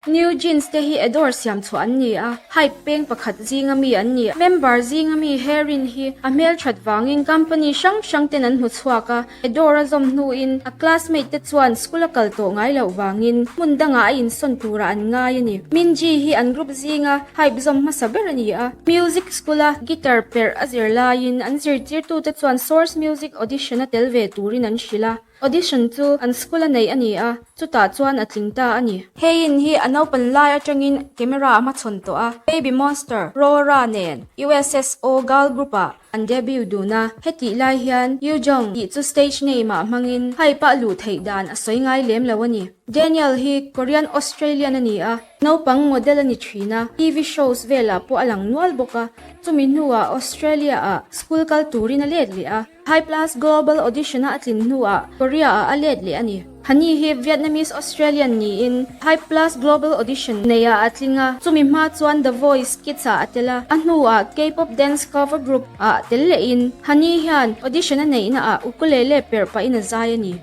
New Jeans te hi Adore siam chhuah an ni a, Hype peng pakhat zinga mi an ni. Member zinga mi Haerin hi a hmelthat vangin company hrang hrang ten an hmu chhuak a, Adore a zawm hnuin a classmate te chuan school a kal tawh ngai loh vangin hmun dangah a insawn turah an ngai a ni. Minji hi an group zinga Hype zawm hmasa ber a ni a, music school a guitar perh a zir laiin an zirtirtute chuan Source Music audition a tel ve turin an hrilh a. Audition chu an school a neih a ni a, chutah chuan a tling ta a ni. Hein hi a naupan lai atangin camera a hmachhawn tawh a, Baby Monster, Rora nen USSO girl group ah an debut dun a, hetih lai hian Yoo Jung tih chu stage name ah hmangin hype a luh theih dan a sawi ngai lem lo a ni. Daniel hi Korean Australian a ni a, naupang model a ni thin a, TV shows velah pawh a lang nual bawk a, chumi hnuah Australia ah school kal turin a let leh a. High Plus Global Audition a a tlin hnuah Korea ah a let leh a ni. Hani hi Vietnamese Australian niin High Plus Global Audition neiah a tling a, chumi hma chuan The Voice Kids ah a tel a, a hnuah K-pop dance cover group ah tel lehin Hani hian audition a neihna ah ukulele perh pahin a zai a ni.